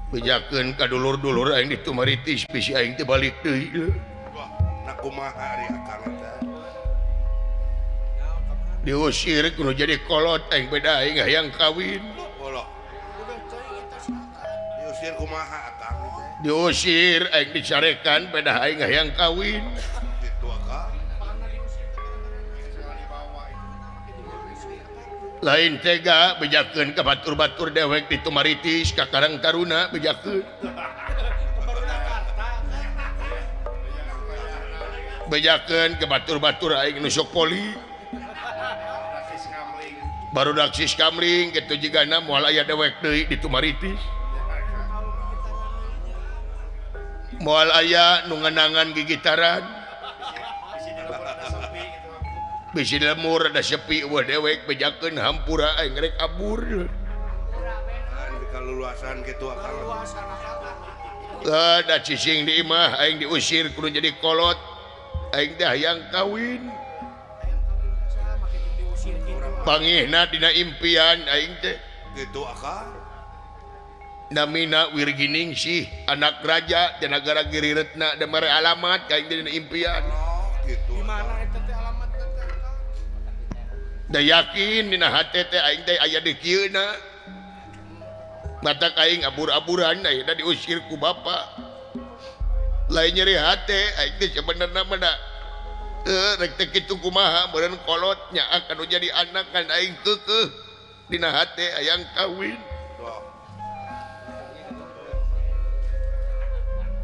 Bejakeun ka dulur-dulur aing di Tumaritis bisi aing teh balik deui. Wah, na kumaha ari akang eta? Diusir kudu jadi kolot aing beda aing hayang kawin. Kolot. Diusir kumaha akang teh? Diusir aing dicarekan beda aing hayang kawin. Kitu akang. Lain tega bejakeun ka batur-batur dewek di Tumaritis ka Karang Taruna bejakeun. Bejakeun ka batur-batur aing nusuk poli. Barudak sis kamling kitu jigana moal aya dewek deui di Tumaritis. Moal aya nu nganangan gigitaran. Bisi lemur ada sepi wah dewek bejakeun hampura aing rek abur. Kaluluasan kitu akang. Da cicing di imah aing diusir kudu jadi kolot. Aing teh hayang kawin. Pangihna dina impian aing teh. Kitu akang. Namina Wirginingsih anak raja di nagara Giri Retna da mere alamat ka aing dina impian. Oh, kitu. Di mana eta teh alamat teh? Da yakin dina hate teh aing teh aya di kieuna. Matak aing abur-aburan ayeuna diusir ku bapa. Lain nyeri hate aing teh sebenarna mah da rek teh kitu kumaha meureun kolot nya anu jadi anak kan aing keukeuh dina hate hayang kawin.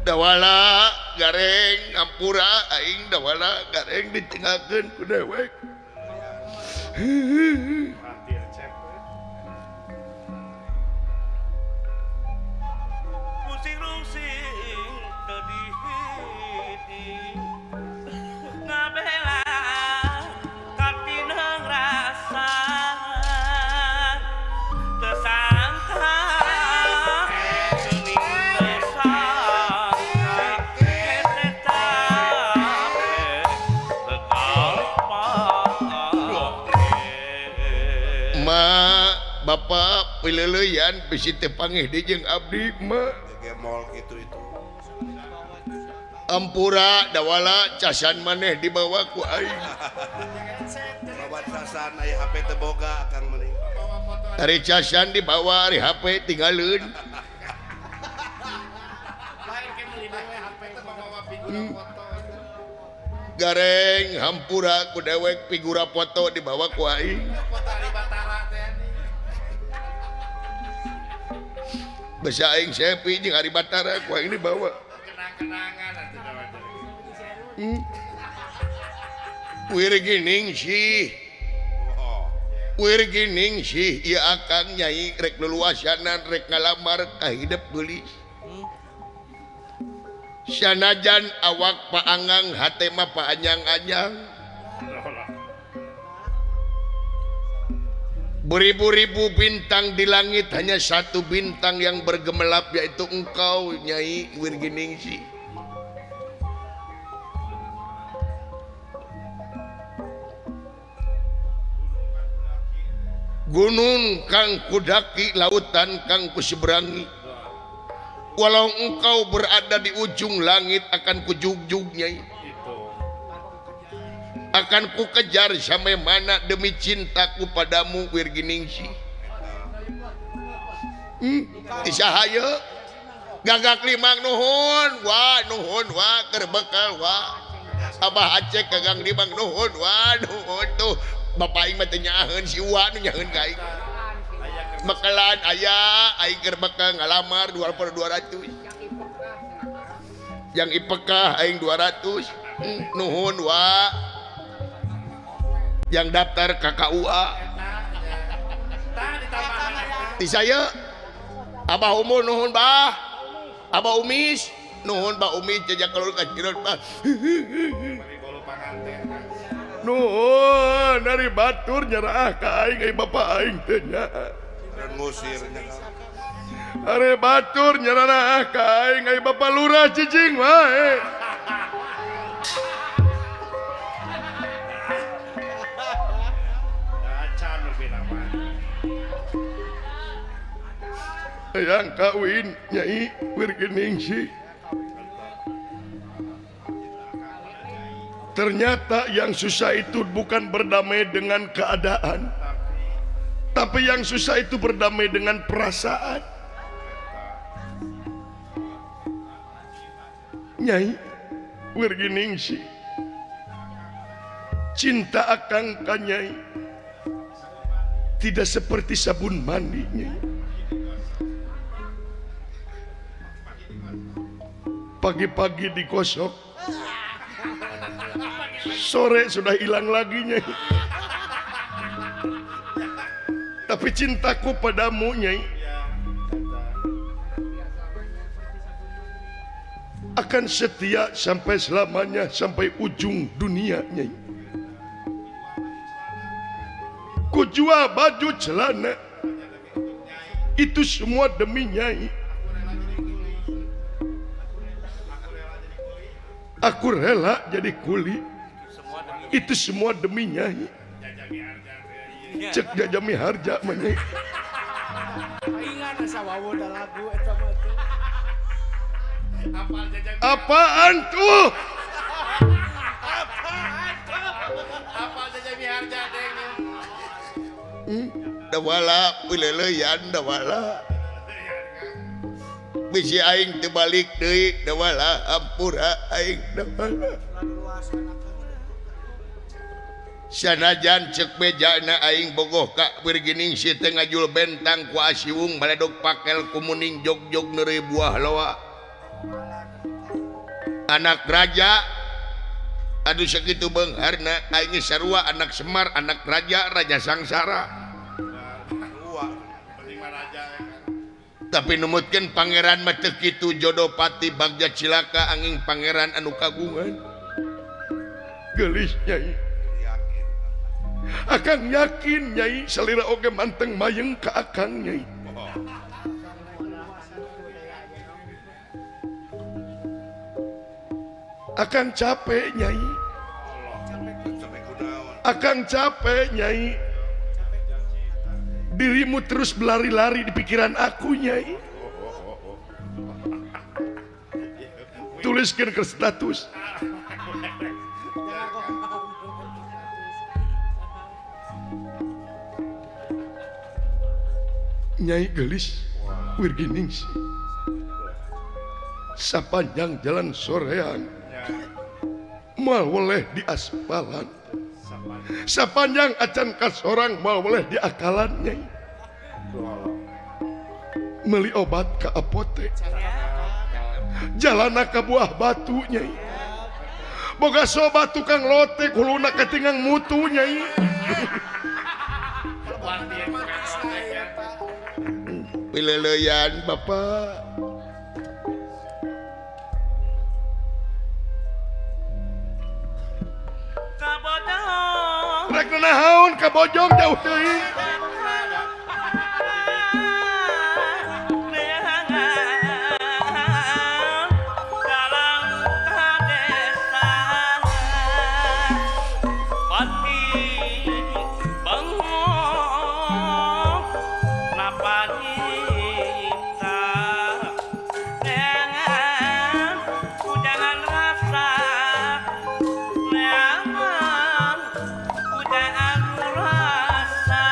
Dawala gareng ampura aing dawala gareng ditinggalkeun ku dewek. Pusing-rusing teu dihiti ngabela katineng rasa tersangka geuning tersangka Ma bapak pileuleyan bisi teu pangih deui jeung abdi ma. Gemol kitu itu. Ampura dawala casan maneh dibawa ku aing. Bawa casan aya HP teu boga akang meuning. Ari casan dibawa ari HP tinggaleun. Gareng hampura ku dewek figura foto dibawa ku aing. Basa aing sepi jeung Ari Batara ku aing dibawa. Kenang-kenangan atuh dawala. Wirginingsih. Wirginingsih ieu akang nyai rek luluasanan rek ngalamar ka hidep geulis. Sanajan awak paangang hate mah paanyang-anyang. Beribu-ribu bintang di langit hanya satu bintang yang bergemelap yaitu engkau Nyai Wirginingsih. Gunung kang kudaki, lautan kang kuseberangi. Walau engkau berada di ujung langit akan kujugjug Nyai. Akan ku kejar sampai mana demi cintaku padamu Wirginingsih. Isahaye gagak limang nuhun wah nuhun wah keur bekal wah. Abah Aceh gagang limang nuhun wah nuhun tuh bapak aing mah teu nyaaheun si Uwa nu nyaaheun ka aing. Bekalan aya aing keur bekal ngalamar 200. Yang IPK aing 200. Nuhun wah. Yang daftar KKUA. Di saya Abah Umur nuhun bah. Abah Umis nuhun bah Umis jajak kalur ka Cireun bah. Nuhun dari batur nyerah ka aing ai bapa aing teh nya. Ngusir nya. Are batur nyerah ka aing ai bapa lurah cicing wae. Hayang kawin Nyai Wirginingsih. Ternyata yang susah itu bukan berdamai dengan keadaan, tapi yang susah itu berdamai dengan perasaan. Nyai Wirginingsih, cinta akang ka Nyai tidak seperti sabun mandi, Nyai. Pagi-pagi digosok, sore sudah hilang lagi, Nyai. Tapi cintaku padamu, Nyai, akan setia sampai selamanya, sampai ujung dunia, Nyai. Kujual baju celana itu semua demi Nyai. Aku rela jadi kuli, itu semua demi Nyai. Cek Jajami Harja mah, Nyai. Ingat asa wawu da lagu eta mah teh. Apaan tuh? Apaan tuh? Apal Jajami Harja deng. Dawala pileleyan dawala. Bisi aing teu balik deui dawala ampura aing dawala. Sanajan cek bejana aing bogoh ka Wirginingsih teh ngajul bentang ku asiwung baledog pakel kumuning jog-jog neureuy buah loa. Anak raja aduh sakitu beungharna aing sarua anak Semar, anak raja, raja sangsara. Tapi numutkeun pangeran mah teu kitu jodoh pati bagja cilaka angin pangeran anu kagungan. Geulis Nyai. Akang yakin Nyai salira oge manteng mayeng ka akang, Nyai. Akang capek, Nyai. Akang capek, Nyai. Dirimu terus berlari-lari di pikiran aku, Nyai. Tuliskan ke status. Nyai gelis Wirginingsih, sapanjang jalan sorean moal weleh di aspalan, sapanjang acan kasorang moal weleh di akalan, Nyai. Meuli obat ka apotek, jalana ka buah batu, Nyai. Boga sobat tukang lotek huluna katingang mutu, Nyai. Pileleyan Bapak. Rek naon ka Bojong jauh teuing. Rasa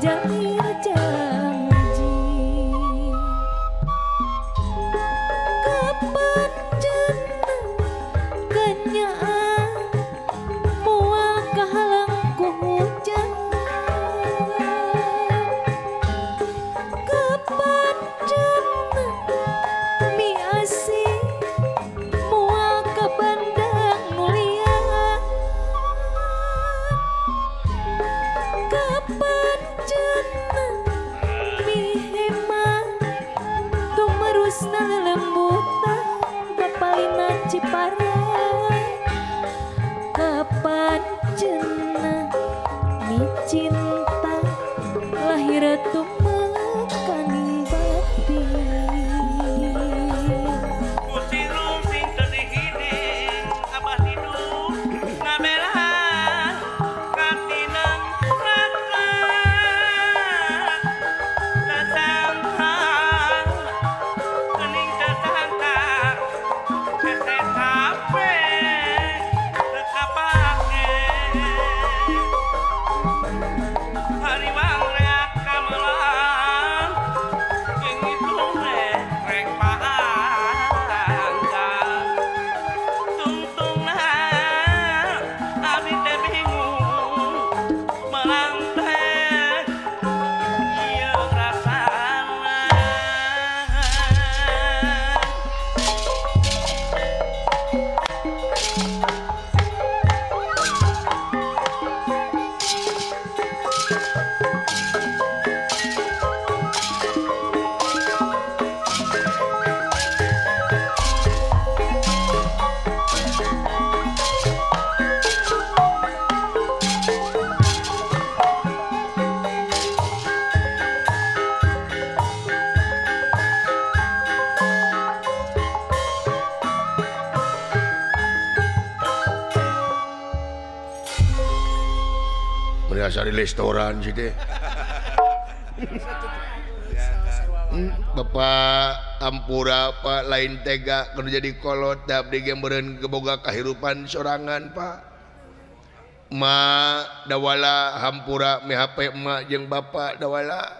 jamir janji kapan cenah kenyaah moal kahalang ku hujan kapan cenah mi asih moal ka bandang nu lian kapan cenah mi hemah tumerusna lelembutan bapalina Ciparai kapan cenah mi cinta lahir tumekaning batin. Pusing rungsing teu dihiding abah hidup ngabelaan katineng rasa teu sangka geuning teu sangka hese HP teu kapake hariwang reak kamelang jeung itu rek paanggang tungtungna abdi teh bingung melang teh ieu rasana. Berasa di restoran sih teh. Bapak ampura Pak lain tega kudu jadi kolot da abdi ge meureun geboga kahirupan sorangan Pak. Ma dawala hampura mi HP emak jeung bapak dawala.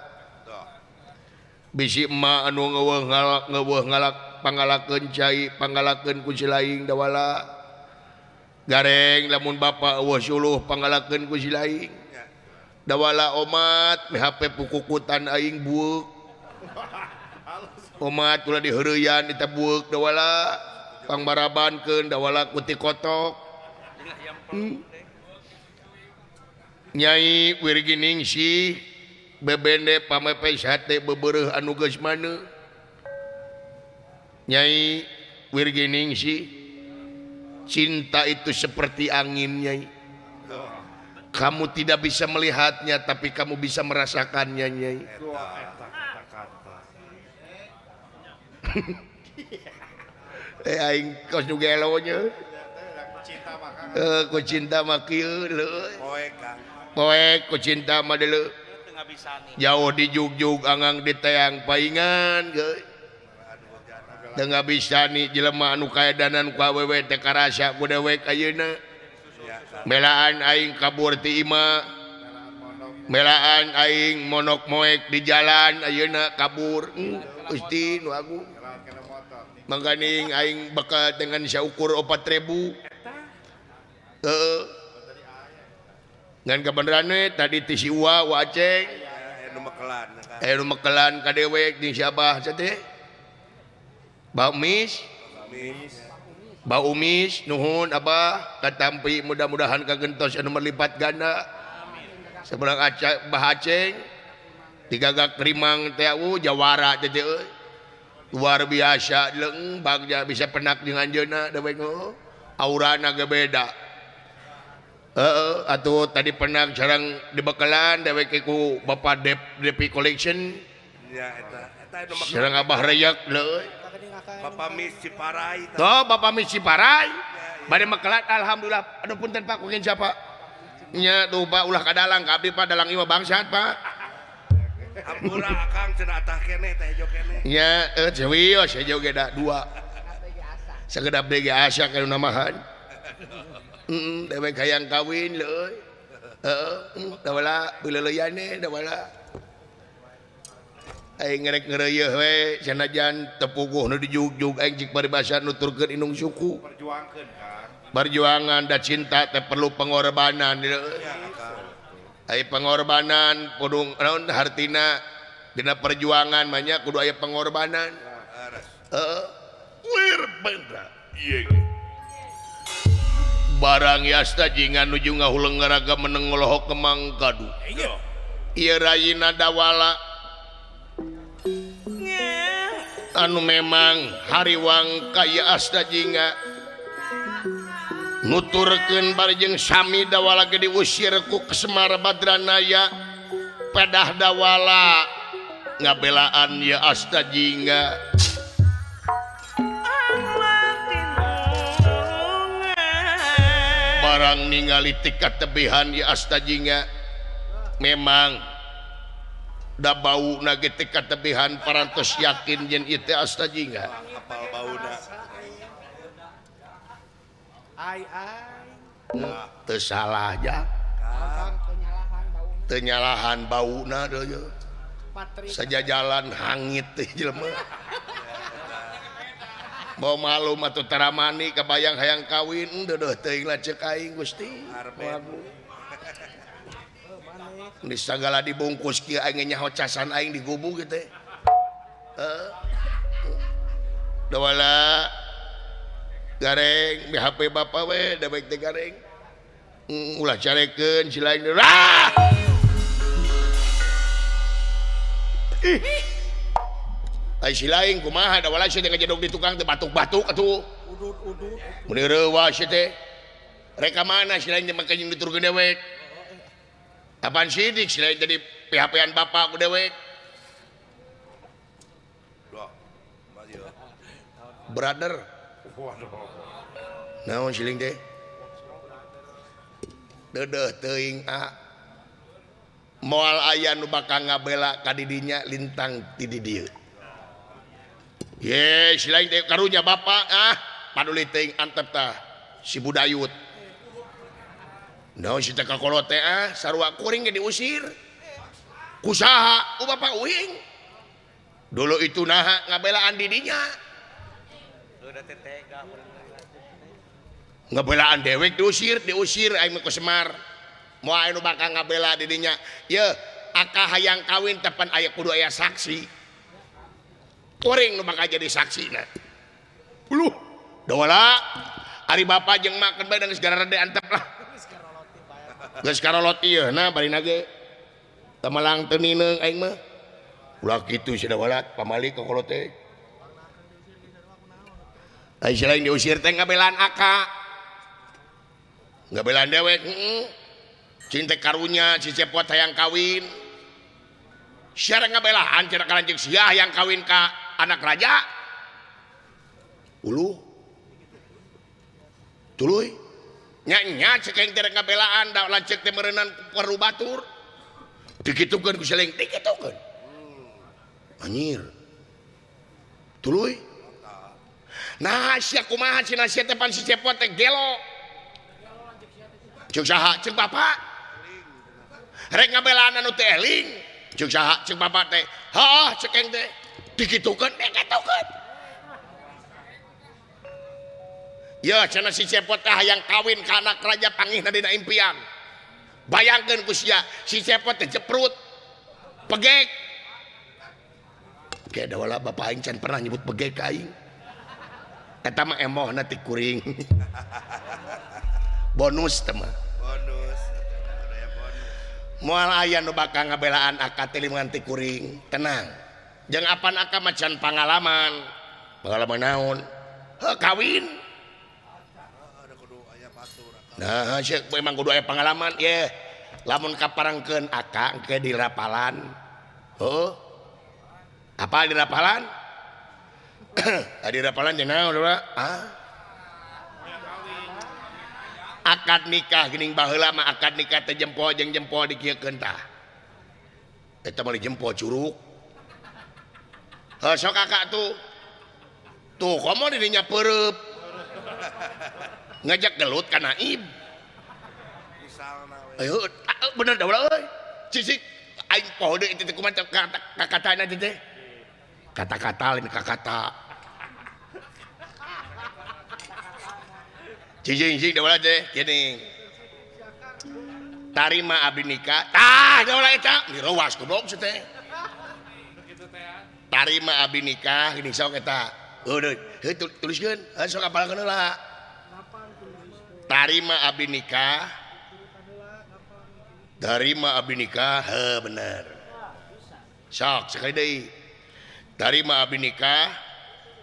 Bisi emak anu ngeuweuh ngalak ngeuweuh ngalak pangalakeun cai pangalakeun ku si laing dawala. Gareng lamun bapak eueuh suluh pangalakeun ku si laing. Dawala omat mi HP pukukutan aing bueuk. Omat ulah diheureyan eta bueuk dawala pangbarabankeun dawala ku ti kotok. Nyai Wirginingsih bebende pamepes hate bebereuh anu geus maneu. Nyai Wirginingsih cinta itu seperti angin Nyai. Kamu tidak bisa melihatnya tapi kamu bisa merasakannya Nyai. Aing kos nu gelo nya. Ku cinta mah kieu leuh. Poek ku cinta mah deuleu. Jauh di jugjug angang di teang paingan geuy. Teu ngabisani jelema anu kaedanan ku awewe teh karasa ku dewek ayeuna. Melaan aing kabur ti imah. Melaan aing monok moek di jalan ayeuna kabur. Gusti nu agung. Mangkaning aing bakal dengan saukur 4.000. Heeh. Ngan kabeneran tadi ti si Uwa Wa Aceng. Anu mekelan ka dewek jeung si Abah teh. Ba Umis. Ba Umis nuhun Abah katampi mudah-mudahan kagentos anu berlipat ganda. Seberang Bah Aceng digagak rimang teh jawara teh euy. Luar biasa leung bagja bisa penak jeung anjeunna dewek heuh. Aurana ge beda. Heeh atuh tadi penak sareng dibekelan dewek ku Bapak Depi Collection. Ya eta eta nu sareng Abah Reyak leuy. Bapak Mis Ciparai. Tuh Bapak Mis Ciparai. Bade mekelan alhamdulillah. Aduh punten Pak kukin siapa? Nya tuh Pak ulah ka dalang ka abdi Pak dalang ieu mah bangsat Pak. Ampura akang cenah atah keneh teh hejo keneh. Nya serius hejo ge da dua. Sakedap deui ge asa ka nu namahan. Dewek hayang kawin leuy. Heeh, dawala beuleuleuyane dawala. Aing ngerek ngeureuyeh we sanajan teu puguh nu dijugjug aing cik paribasa nuturkeun indung suku. Perjuangkeun Kang. Perjuangan da cinta teh perlu pengorbanan. Ai pengorbanan kudu naon hartina dina perjuangan mah nya kudu aya pengorbanan. Heeh. Wir bendra. Ieu ge. Barang yasta jingan nuju ngahuleng ngaraga meneng ngolohok kemang kadu. Ieu rayina dawala anu memang hariwang kaya asta jingga nuturkeun bari jeung sami dawala ge diusir ku Semar Badranaya pedah dawala ngabelaan ya asta jingga barang ningali tingkat tebihan ya asta jingga memang da bauna ge teu katebihan parantos yakin yen ieu teh asta jingga. Apal bauna. Ai ai. Teu salah ja. Teu nyalahan bauna deui. Sajajalan hangit teh jelema. Mau malum atuh taramani kabayang hayang kawin deudeuh teuing lah ceuk aing Gusti. Di sagala dibungkus kieu aing nyaho casan aing digubug kieu teh. Heeh. Dawala gareng BHP bapa we da baik teh gareng. Ulah carekeun si lain. Ah! Ih. Ai si lain kumaha dawala sia teh ngajedog di tukang teh batuk-batuk atuh. Udud-udud. Mun reuwas sia teh. Rek ka mana si lain teh make jeung diturkeun dewek. Apaan sidik selain jadi PHP-an bapak ku dewek. Brother. Naon siling teh? Deudeuh teuing a. Moal aya nu bakal ngabela ka didinya lintang ti di dieu. Ye, silaing teh karunya bapak ah, paduli teuing antep tah si Budayut. Naon si teh kakolot teh ah, sarua kuring ge diusir. Kusaha ku bapak uing. Dulu itu naha ngabelaan didinya. Ngabelaan dewek diusir, diusir aing mah ku Semar. Moal aya nu bakal ngabela didinya. Yeuh, aka hayang kawin teh pan aya kudu aya saksi. Kuring nu bakal jadi saksina. Uluh, dawala ari bapak jeung mak keun bae geus gararede antep lah. Geus karolot ieu na barina ge. Tamalang teu nineung aing mah. Ulah kitu sia dawala pamali ka kolot teh. Ai selain diusir teh ngabelaan aka. Ngabelaan dewek heeh. Cinta karunya si Cepot hayang kawin. Sia ngabelaan cenah ka lanceuk sia hayang kawin ka anak raja. Uluh. Tuluy. Nya nya cek aing teh ngabelaan da lanceuk teh meureunan perlu batur. Dikitukeun ku seleng, dikitukeun. Anjir. Tuluy. Nah, sia kumaha cenah sia teh pan si Cepot teh gelo. Ceuk saha? Ceuk bapak. Rek ngabelaan anu teh eling. Ceuk saha? Ceuk bapak teh. Heuh, ceuk aing teh. Dikitukeun, dikitukeun. Ya cenah si Cepot teh hayang kawin ka anak raja pangihna dina impian. Bayangkeun ku sia, si Cepot teh jeprut. Pegek. Ke dawala bapak aing can pernah nyebut pegek ka aing. Eta mah emohna ti kuring. Bonus teh mah. Bonus. Moal aya nu bakal ngabelaan aka teh limungan ti kuring. Tenang. Jeung apan aka mah can pangalaman. Pangalaman naon? Heuh kawin. Nah, sia memang kudu aya pangalaman ye. Lamun kaparengkeun aka engke dirapalan. Heuh. Apa dirapalan? Tadi rapalan jeung naon ah. Akad nikah geuning baheula mah akad nikah teh jempol jeung jempol dikieukeun tah. Eta mah jempol curug. Heuh sok akak tuh. Tuh komo di dinya peureub. Ngajak gelut ka naib. Ayo Bener da ulah euy. Cicik aing poho deui teh kumaha kakatana teh. Kata-kata lain kakata. Cicing cicing da ulah teh gini. Tarima abdi nikah. Tah da ulah eta dirowas goblok teh. Tarima abdi nikah gini sok eta. Heuh heuh tuliskeun, heuh sok apalkeun heula. Tarima abdi nikah. Tarima abdi nikah, heuh bener. Sok sekali deui. Tarima abdi nikah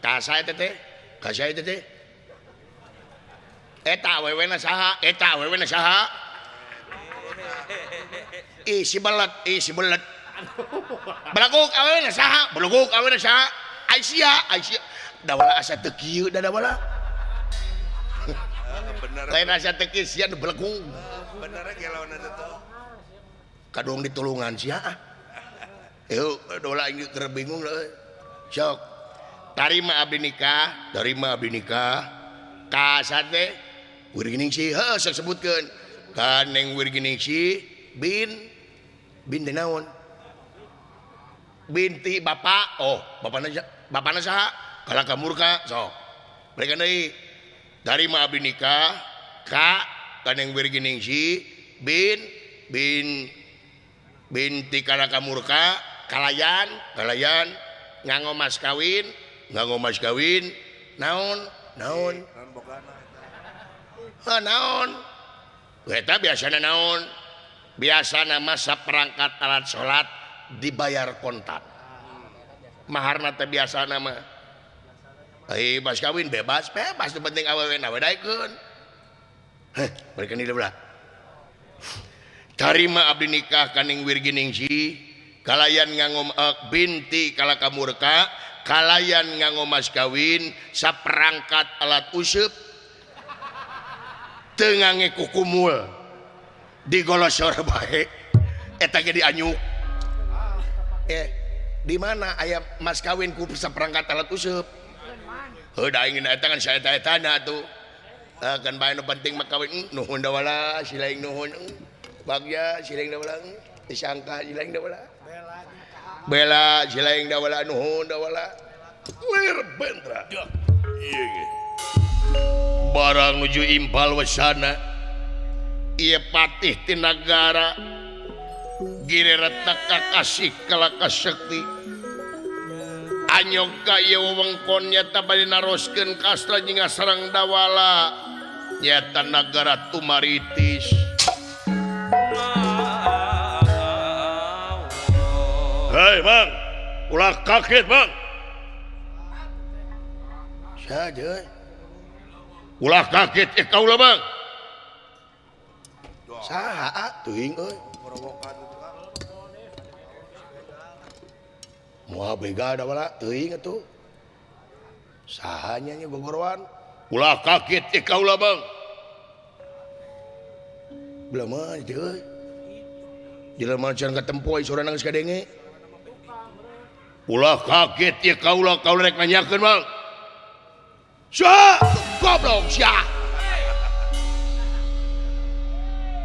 ka saha eta teh? Ka saha eta teh? Eta awewena saha? Eta awewena saha? Ih si belet, ih si belet. Belaguk awewena saha? Belaguk awewena saha? Aisyah, Aisyah. Dawala asa teu kieu da dawala. Bener. Lain asa teu kieu sia nu belaguk. Bener gelaona teh tuh. Kadung ditulungan sia ah. Eueuh dola aing keur bingung euy. Sok. Tarima abdi nikah, tarima abdi nikah. Ka saha teh? Wirginingsih, heuh sok sebutkeun. Ka Neng Wirginingsih bin bin teh naon? Binti bapak, oh bapana bapana saha? Kalaka murka sok. Mereka deui. Tarima abdi nikah ka ka Neng Wirginingsih bin bin binti Kalaka murka kalayan kalayan nganggo mas kawin naon naon Naon bogana eta. Heuh naon eta biasana naon biasana masa perangkat alat salat dibayar kontan maharna teh biasana mah ai mas kawin bebas bebas nu penting awewe na we daekeun heh mereka ni belah tarima abdi nikah kaning Wirginingsih kalayan nganggo binti Kalaka murka kalayan nganggo mas kawin saperangkat alat useup teu ngange kukumul digolosor bae eta ge dianyuk di mana aya mas kawin ku saperangkat alat useup heuh da aing eta kan saeta-etana atuh kan bae nu penting mah kawin nuhun dawala silaing nuhun bagja silaing dawala disangka silaing dawala bela silaing dawala nuhun dawala lir bentra ieu ge barang nuju impal wesana ieu patih ti nagara gire retak kakasih kalaka sekti anyog ka ieu wewengkon nyata bade naroskeun kastra nyinga sareng dawala nyata nagara Tumaritis. Hei bang, ulah kaget bang. Saja. Ulah kaget kaula bang. Saha teuing euy. Moal bega da wala teuing atuh. Saha nya nya gogoroan. Ulah kaget kaula bang. Belum teh euy. Jelema can katempo sorana geus kadenge. Ulah kaget ya kaula kaula rek nanyakeun bang. Sia goblok sia.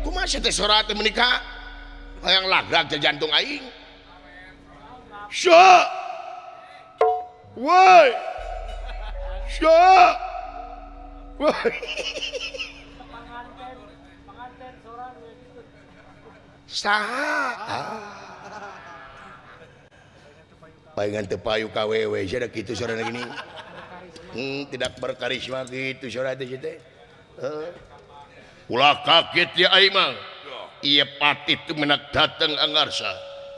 Kumaha sia teh sora teh menikah? Hayang lagrak teh jantung aing. Sia. Woi. Sia. Woi. Saha? Palingan teu payu ka wewe sia da kitu sorana gini. Tidak berkarisma gitu sora teh teh. Ulah kaget ya aing mah. Ieu patih teu menak dateng angarsa.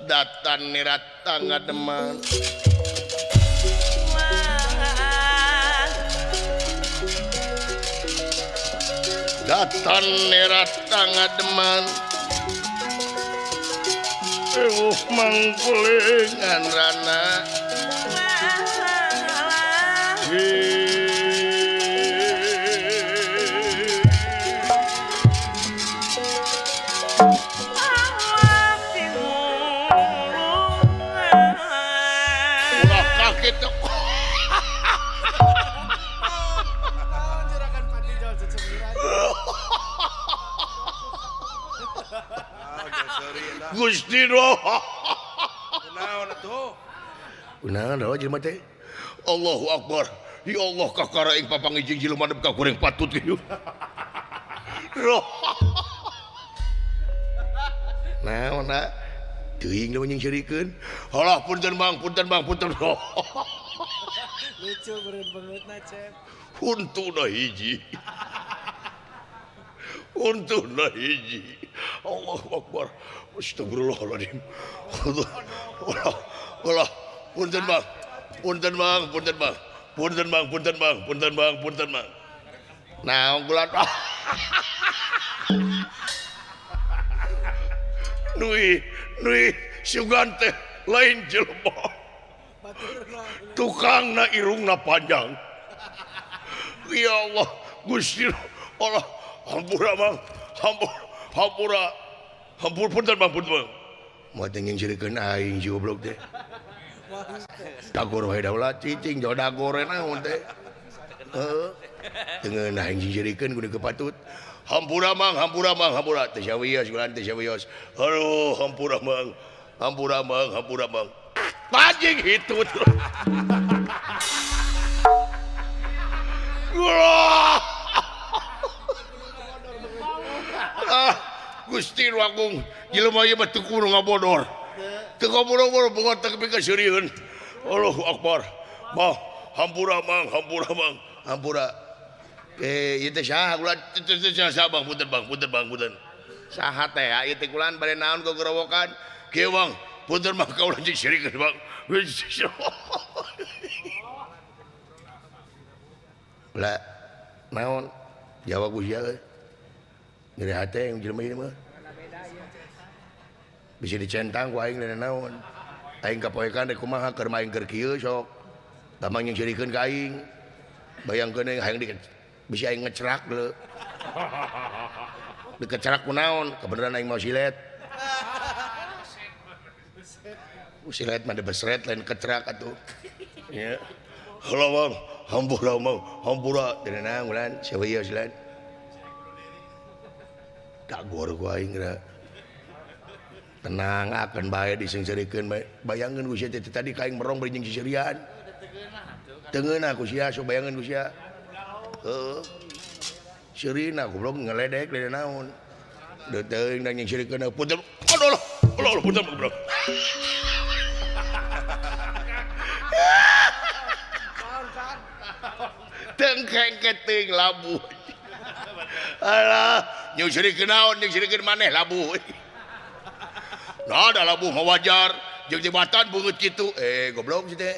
Datan nirata ngademan. Datan nirata ngademan. Ewuh mangkulingan rana. Ulah kaget. Gusti doh. Kunaon atuh? Kunaon doh jelema teh? Allahu Akbar. Ya Allah kakara ing papangijing jelema nepi ka goreng patut kieu. Roh. Naon na? Teuing da nyingserikeun. Halah punten Bang, punten Bang, punten. Lucu beureun beungeutna, Cep. Huntuna hiji. Huntuna hiji. Allahu Akbar. Astagfirullahaladzim. Allah. Allah. Punten Bang. Punten Bang, punten Bang. Punten Bang, punten Bang, punten Bang, punten Bang. Naon kula. Nui, nui sugan teh lain jelema. Tukangna irungna panjang. Ya Allah, Gusti Allah, hampura Bang, hampura. Hampur punten Bang, punten Bang. Moal teh nyingserikeun aing si goblok teh. Dagor wae daulat cicing jauh dagor naon teh. Heeh. Teu ngeunah aing nyingserikeun kudu kepatut. Hampura Mang, hampura Mang, hampura. Teu sawios ulah teu sawios. Aduh, hampura Mang. Hampura Mang, hampura Mang. Anjing hitut. Ah, Gusti nu Agung, jelema ieu mah teu kudu ngabodor. Teu ngabodor boga teh pikeun seurieun. Allahu Akbar. Mah, hampura Mang, hampura Mang, hampura. Ieu teh saha kula teu saha Bang, punten Bang, punten Bang, punten. Saha teh ieu teh kulan bade naon gogorowokan? Kieu Bang, punten Bang kaula jeung sirikeun Bang. Lah, naon? Jawab ku sia euy. Nyeri hate yang jelema ieu mah. Bisa dicentang ku aing lain naon. Aing kapoekan rek kumaha keur main keur kieu sok. Tamang jeung sirikeun ka aing. Bayangkeun aing di bisa aing ngecerak deuleu. Dikecerak ku naon? Kebeneran aing mau silet. Silet mah dibesret lain kecerak atuh. Nya. Halo Bang, hampura Bang, hampura. Teu naon ulan, sawios ulan. Dagor ku aing geura. Tenang akan bae diseungseurikeun bae. Bayangkeun ku sia teh tadi ka aing merong bari jeung sisirian. Teu ngeunah ku sia sok bayangkeun ku sia. Heeh. Seurina goblok ngeledek lain naon. Deui teuing da nyingseurikeun punten. Aduh Allah, Allah punten goblok. Tengkeng keting labuh. Alah, nyingseurikeun naon nyingseurikeun maneh labuh. Nah, da labuh mah wajar, jeung jembatan beungeut kitu. Goblok si teh.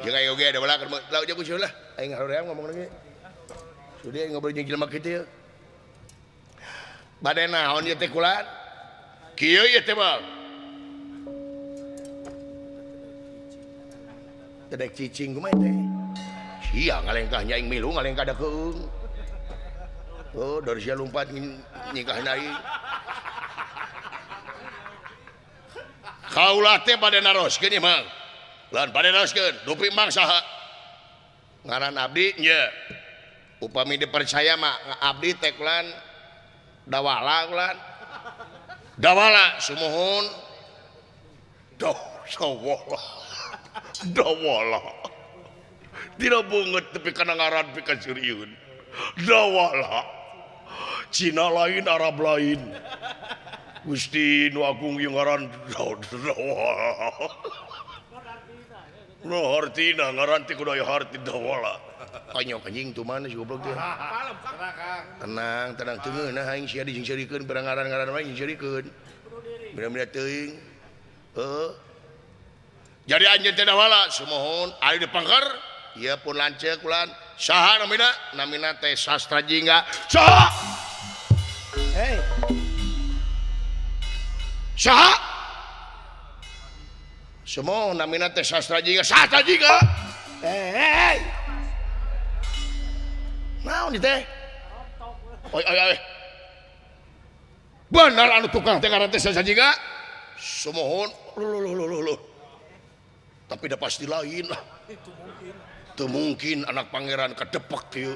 Jeung aing oge da balakan lauk jeung ku lah. Aing haream ngomong lagi. Sudi aing ngobrol jeung jelema kitu yeuh. Bade naon ieu teh kulan? Kieu ieu teh Bang. Teh dek cicing kumaha teh? Sia ngalengkah nya aing milu ngalengkah da keung. Oh, dari sia lumpat nyingkah aing. Kaulah teh bade naroskeun ieu Mang. Lawan bade naroskeun, dupi Mang saha? Ngaran abdi nya. Upami dipercaya mah abdi teh kulan dawala kulan. Dawala sumuhun. Dawala. Dawala. Tidak banget tapi kana ngaran pika seurieun. Dawala. Cina lain, Arab lain. Gusti nu Agung ieu ngaran Dawala. Nu hartina ngaran teh kudu aya harti Dawala. Konyok anjing tu mana si goblok teh. Tenang, tenang teu ngeunah aing sia dijingseurikeun barang ngaran-ngaran wae jingseurikeun. Bener-bener teuing. Heuh. Jadi anjeun teh Dawala sumuhun ari dipangker ieu pun lanceuk ulan. Saha namina? Namina teh Sastra Jingga. Saha? Hei. Saha? Semua namina teh Sastra Jingga. Sastra Jingga. Hei. Naon ieu teh? Oi oi oi. Benar anu tukang teh ngaran teh Sastra Jingga? Sumuhun. Loh. Tapi dah pasti lain lah. Teu mungkin anak pangeran kedepek ieu.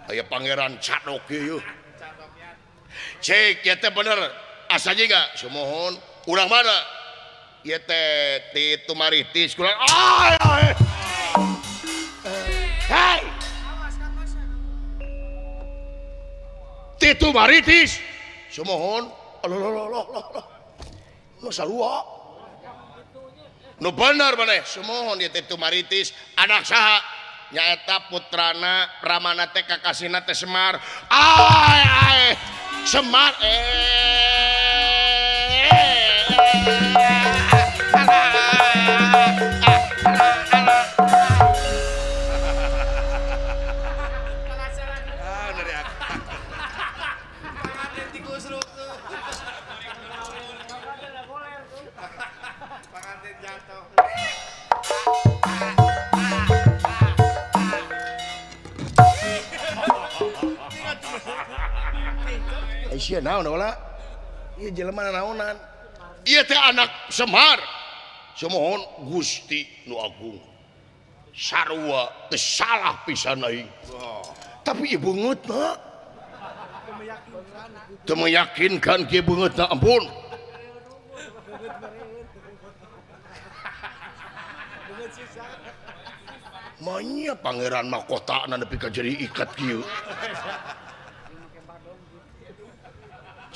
Aya pangeran cadok ieu. Cek ieu teh bener asa jiga sumuhun urang mana ieu teh ti Tumaritis kula ay hey ti Tumaritis sumuhun aloh aloh aloh nu sarua nu bener maneh sumuhun ieu teh Tumaritis anak saha nyaeta putrana Pramana teh kakasihna teh Semar ay ay Semar Aisyah naon wala ieu jelema naonan ieu teh anak Semar sumuhun Gusti nu agung sarua teu salah pisan aing tapi ieu beungeutna teu meyakinkan kieu beungeutna ampun manya pangeran mahkotana nepi ka jadi ikat kieu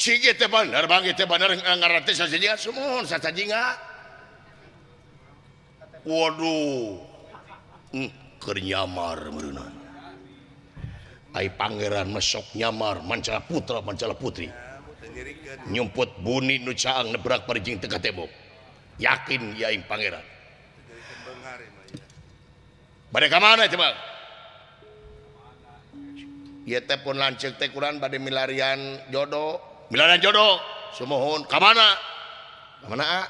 Sige teh bener bang teh bener ngaran teh sajinga sumuhun sajinga. Waduh. Keur nyamar meureunna. Ai pangeran mesok nyamar mancala putra mancala putri. Nyumput buni nu caang nebrak parijing teu katembok. Yakin ya aing pangeran. Bade ka mana teh bang? Ieu teh pun lanceuk teh kurang bade milarian jodoh. Milarian jodoh sumuhun ka mana? Ka mana a?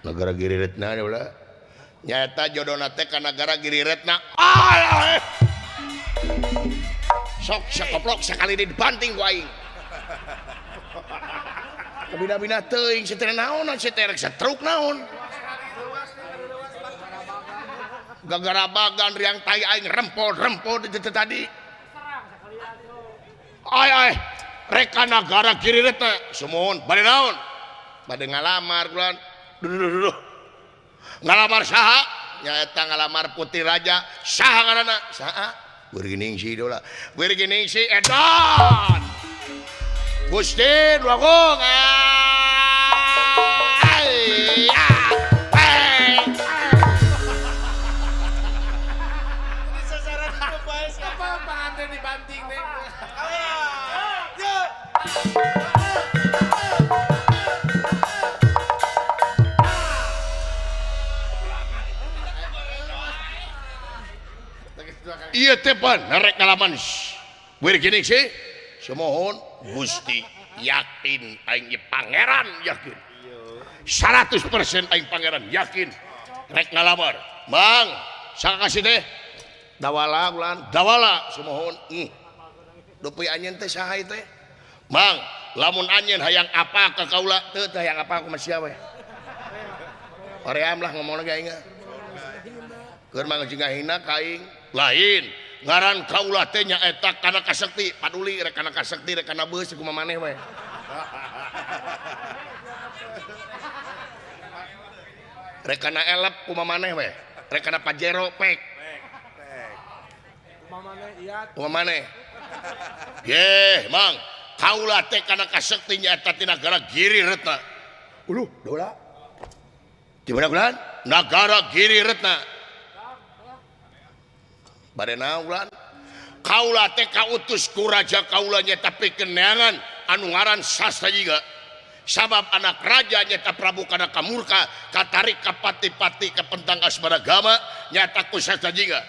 Nagara Giri Retna ulah. Nyaeta jodona teh ka nagara Giri Retna. Ah! Sok sakoplok sakali dibanting ku aing. Kabina-bina teuing si teh naonan si teh rek setruk naon. Gagarabagan riang tai aing rempol-rempol di tadi. Ay ay reka nagara Giri Retna sumuhun bade naon bade ngalamar kulan duh duh ngalamar saha nyaeta ngalamar putri raja saha ngaranna saha Wirginingsih dola Wirginingsih edan Gusti nu agung sasaran itu bae siapa panganten dibanting teh. Ieu teh bener rek ngalaman Wirginingsih sumuhun Gusti yakin aing ieu pangeran yakin 100% aing pangeran yakin rek ngalamar Mang saha kasih teh Dawala ulan Dawala sumuhun dupi anjeun teh saha ieu teh Mang lamun anjeun hayang apa ka kaula teu teh hayang apa kumaha sia we hoream lah ngomongna ge aing keur mah jeung ngahina ka aing lain ngaran kaula teh nyaeta kana kasekti paduli rek kana kasekti rek kana beus kumaha maneh we rek kana elep kumaha maneh we rek kana Pajero pek kumaha maneh iat kumaha maneh yeh Mang kaula teh kana kasekti nyaeta ti nagara Giri Retna uluh dola di mana bulan nagara Giri Retna bade naon ulan kaula teh kautus ku raja kaula nyaeta pikeun neangan anu ngaran Sastrajiga sabab anak raja nyaeta Prabu Kanaka Murka katarik ka pati-pati ka pentang asmaragama nyaeta ku Sastrajiga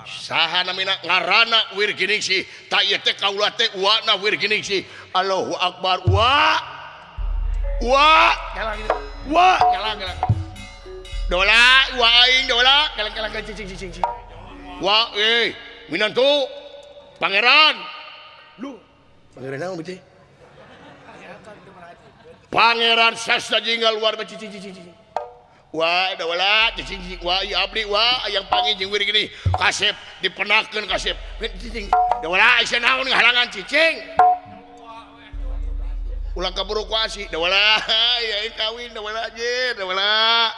saha namina ngaranna Wirginingsih ta ieu teh kaula teh uana Wirginingsih Allahu Akbar wa wa wa kalang dola wa aing dola kalang-kalang cicing cicing cicing wa minantu pangeran lu pangeran naon teh pangeran Sastrajingga luar cicing cicing cicing Wah, dawala cicing wah ieu abdi wah yang panggil jeung wir gini kasep dipenakeun kasep cicing dawala aya naon ngahalangan cicing ulah kaburu ku asi dawala ya kawin dawala je dawala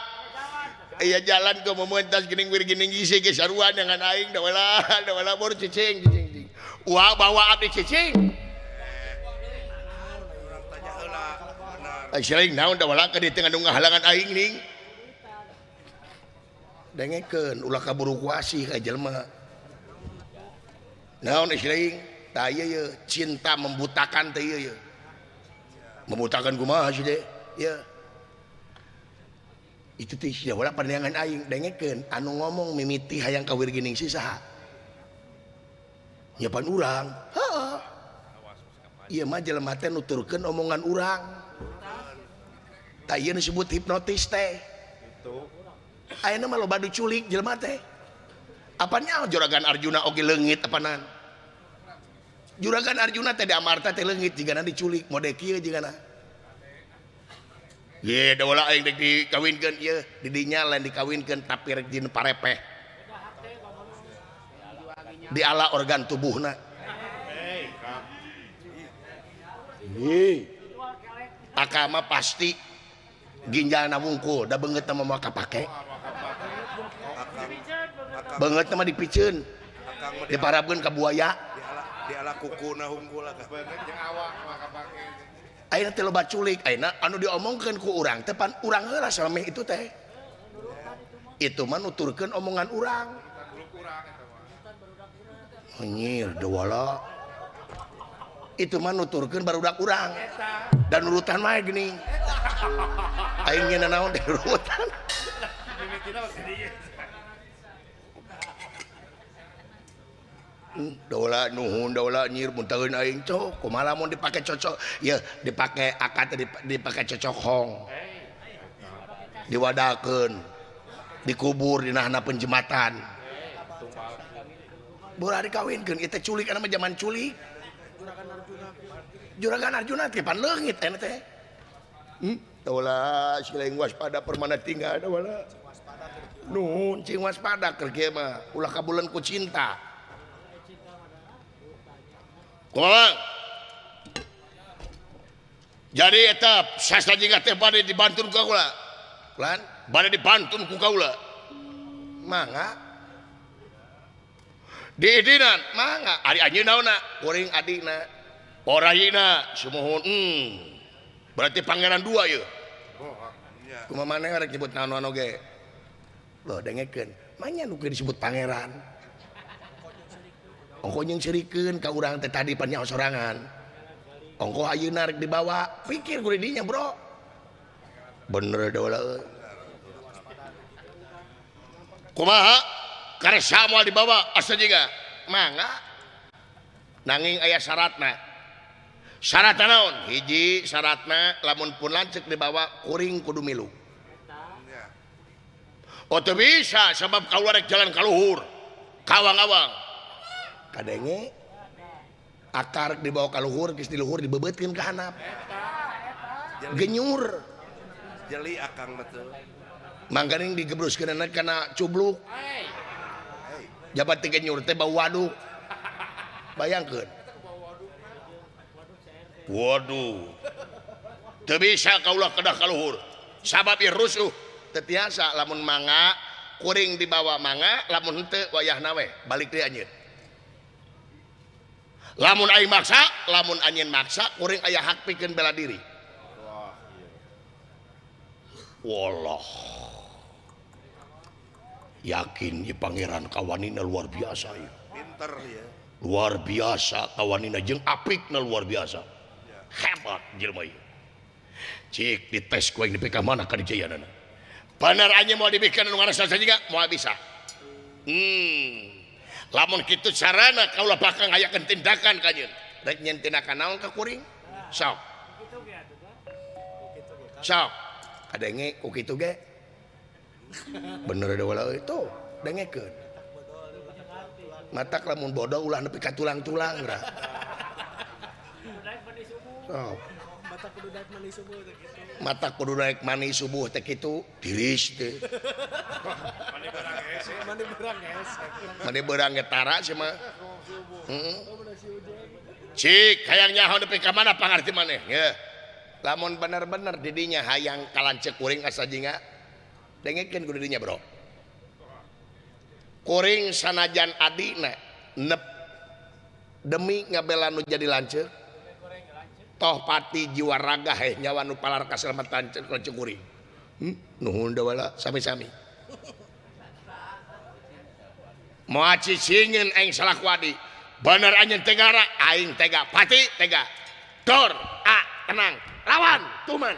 aya jalan ke mementas geuning wir gini gisi ge sarua dengan aing dawala dawala bor cicing cicing wah bawa abdi cicing Urang tanya heula benar. ai sering naon dawala ka dieu teh ngandung ngahalangan aing ning dengekeun ulah kaburu ku asih ka jelema naon isring tah ieu ye cinta membutakan teh ieu ye membutakan kumaha sih deh ya itu teh sia wala pandangan aing dengekeun anu ngomong mimiti hayang ka Wirginingsih saha nya pan urang heeh ieu mah jelema teh nuturkeun omongan urang tah ieu disebut hipnotis teh ayeuna mah loba diculik jelema teh apanya Juragan Arjuna oge leungit apanan Juragan Arjuna teh di Amarta teh leungit jigana diculik mode kieu jigana ye dawala aing rek dikawinkeun ieu di dinya lain dikawinkeun tapi rek jin parepeh di ala organ tubuhna hei akama pasti ginjalna wungkul da beungeut mah moal kapake beungeut mah dipiceun diparabkeun ka buaya di ala kukuna hungkul akang ayeuna teh loba culik ayeuna anu diomongkeun ku urang teh pan urang heula salameh itu teh itu mah nuturkeun omongan urang anjir dewala itu mah nuturkeun barudak urang dan urutan mah geuning aing nyeuna naon teh urutan Dawala nuhun dawala nyir muntaheun aing cok kumaha lamun dipake cocok ya dipake akad dipake cocokhong diwadakeun dikubur dina hanapeun jembatan bola dikawinkeun ieu teh culik anu mah zaman culik Juragan Arjuna teh pan leungit ayeuna teh dawala sileng waspada permana tinggal dawala nuhun cing waspada keur kieu mah ulah kabulan ku cinta. Kumaha? Jadi eta sastra jingga teh bade dibantun ku kaula. Lan bade dibantun ku kaula. Mangga. Diidinan mangga ari anjeun naonna? Kuring adina. Orayina sumuhun. Berarti pangeran dua ieu. Kumaha maneh rek nyebut naon-naon oge. Loh dengekeun, manya nu disebut pangeran. Ongko jeung serikeun ka urang teh tadi pan nyaho sorangan. Ongko ayeuna rek dibawa, pikir ku didinya, Bro. Bener dawala euy. Kumaha? Karesa moal dibawa asa jiga? Mangga. Nanging aya syaratna. Syaratna naon? Hiji syaratna lamun pun lanceuk dibawa kuring kudu milu. Oh teu bisa sabab kaula rek jalan ka luhur. Kawang-awang. Kadenge akar dibawa ka luhur geus di luhur dibebeutkeun ka handap genyur jeli akang betul mangkaning digebruskeunana kana cubluk jabat teh genyur teh bau waduk bayangkeun waduh teu bisa kaula kedah ka luhur sabab ieu rusuh teu tiasa lamun mangga kuring dibawa mangga lamun henteu wayahna we balik deui anjeun. Lamun aing maksa, lamun anjeun maksa, kuring aya hak pikeun bela diri. Wallah. Yakin ieu pangeran kawanina luar biasa ieu. Pinter ya. Luar biasa kawanina jeung apikna luar biasa. Hebat jelema ieu. Cik dites ku aing nepi ka mana kadijayaanana. Bener anjeun moal dibikeun anu ngarasa sajiga moal bisa. Lamun kitu carana kaula bakal ngayakeun tindakan ka anjeun. Rek nyeun tindakan naon ka kuring? Sok. Sok. Kadenge ku kitu ge. Bener da wala euy tuh, dengekeun. Matak lamun bodoh ulah nepi ka tulang-tulang geura. Sok. Mata kudu naik mani subuh teh kitu tiris teh. Mani beurang ge tara sia mah. Heeh. Cik hayang nyaho nepi ka mana pangarti maneh ye. Lamun bener-bener didinya hayang ka lanceuk kuring asa jinga dengekeun ku didinya bro. Kuring sanajan adina nep demi ngabela nu jadi lanceuk toh pati jiwa raga heh nyawa nu palar kaselamatan lanceuk kuring. Nuhun dawala sami-sami. Moal cicingeun aing salaku adi. Bener anjeun tegara aing tega pati tega. Dor a tenang lawan tuman.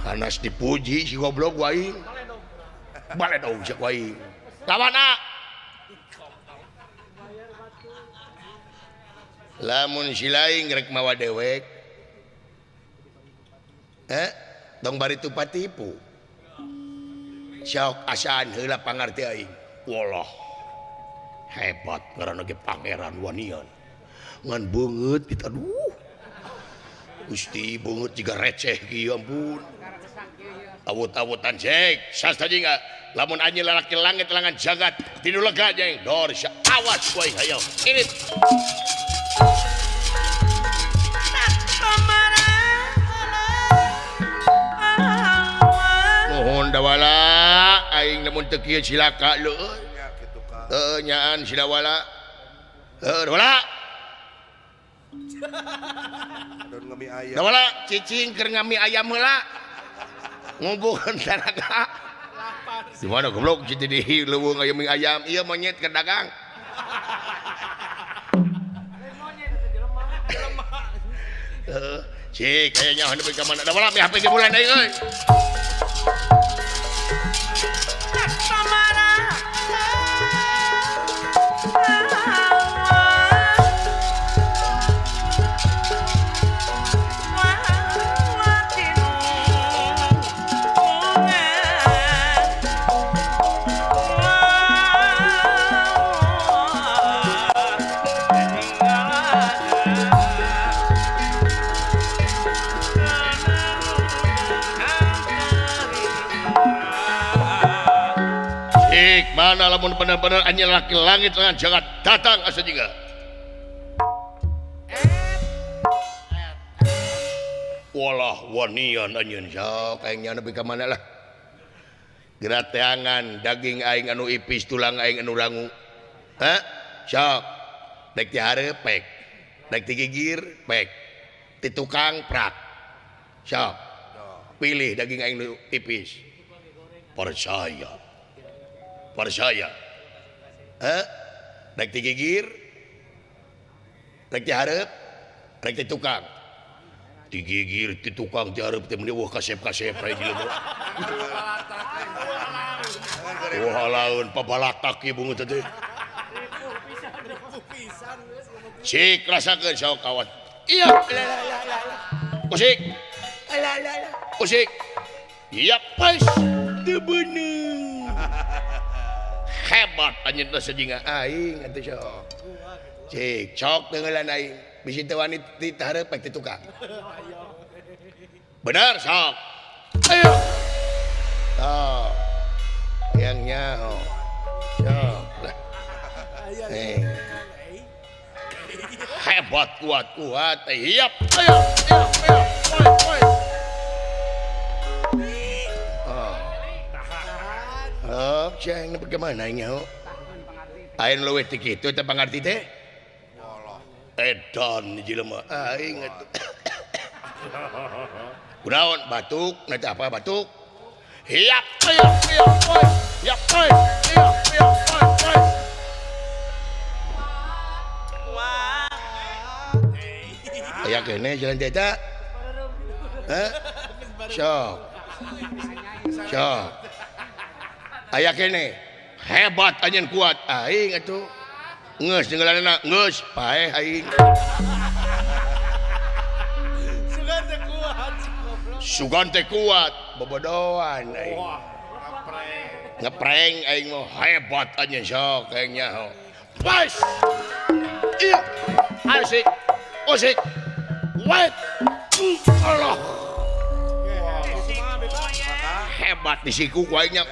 Hanas dipuji si goblok aing. Baledog cek aing. Lawan a. Lamun si laing rek mawa dewek. Tong bari tupat tipu. Sok asaan heula pangarti aing. Walah. Hebat ngaranna ge pangeran wanian. Ngan beungeut kitu aduh. Gusti beungeut jiga receh kieu ampun. Awut-awutan cek sasta jingga lamun anjeun lalaki langit langan jagat tidur lega jeng dor awas ku aing hayo irit. Nuhun dawala aing lamun teu kieu cilaka leueut. Heuh nyaan si dawala. Heuh dawala. Dawala cicing keur ngami ayam heula. Ngumpulkeun tanaga. Di mana goblok jadi di leuweung aya mie ayam, ieu monyet keur dagang. Heuh, cik aya nyaho nepi ka mana. Dawala mi HP ge bulan aing euy. Mana lamun bener-bener anjeun laki langit langan jagat datang asa jiga. Walah wanian anjeun sok aing nya nepi ka mana lah. Gerateangan daging aing anu ipis tulang aing anu rangu. Hah? Sok. Dek ti hareup pek. Dek ti gigir pek. Ti tukang prak. Sok. Pilih daging aing nu ipis. Percaya. Percaya. Heh? Rek ti gigir, rek ti hareup, rek ti tukang. Ti gigir, ti tukang, ti hareup teh meuni wah kasep-kasep aya jelema. Wah laun pabalatak ieu bungut teh. Cik rasakeun sok kawan. Iya. Usik. Usik. Iya pas teu beuneu. Hebat anjeun teh sajinga aing atuh sok. Cik, cok teueulan aing. Bisi teu wani ti hareup ti tukang. Bener sok. Ayo. Sok. Yang nyaho. Sok lah. Hebat kuat kuat. Hiap. Ayo, ayo, ayo. Oi, oi. Oh, ceng bagaimana nyaho? Aing leuwih ti kitu teh pangarti teh. Edan jelema aing atuh. Kunaon batuk, na teh apa batuk? Hiap, hiap, hiap, oi. Hiap, oi. Hiap, hiap, oi, oi. Aya keneh jalan teh eta? Heh? Sok. Sok. Aya keneh. Hebat anjeun kuat aing atuh. Geus ninggalanna geus paeh aing. Sugan teh kuat si goblok. Sugan teh kuat bobodohan aing. Ngeprank aing mah hebat anjeun sok aing nyaho. Pas. Iya. Asik. Usik. Wait. Allah. Hebat di siku ku aing nya.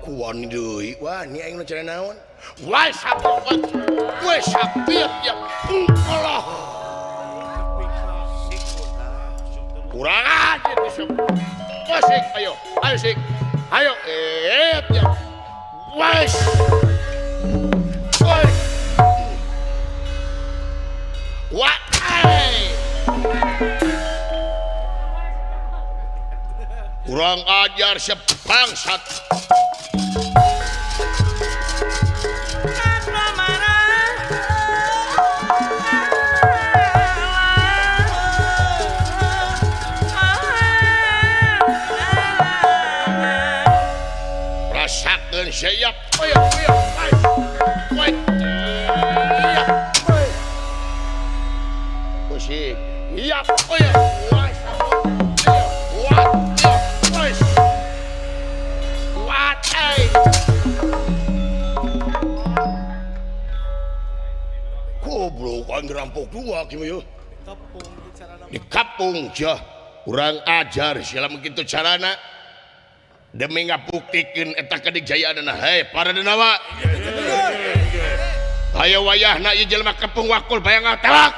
Kuan deui. Wah, ni aing nu cara naon? Wah, sapot. Wah, sapiep ya. Allah. Kurang aja disebut. Asik, ayo, asik. Ayo, ya. Wes. Wes. Wah. Kurang ajar sebangsat. Rasakeun siap. Ayo, ayo, ayo. Wait. Iya. Musik. Iya, ayo. Goblok aing rampok dua kieu. Dikapung jah. Urang ajar sia lamun kitu carana. Demi ngabuktikeun eta kadijayaanna hei para denawa. Hayo wayahna ieu jelema kepung wakul bayang telak.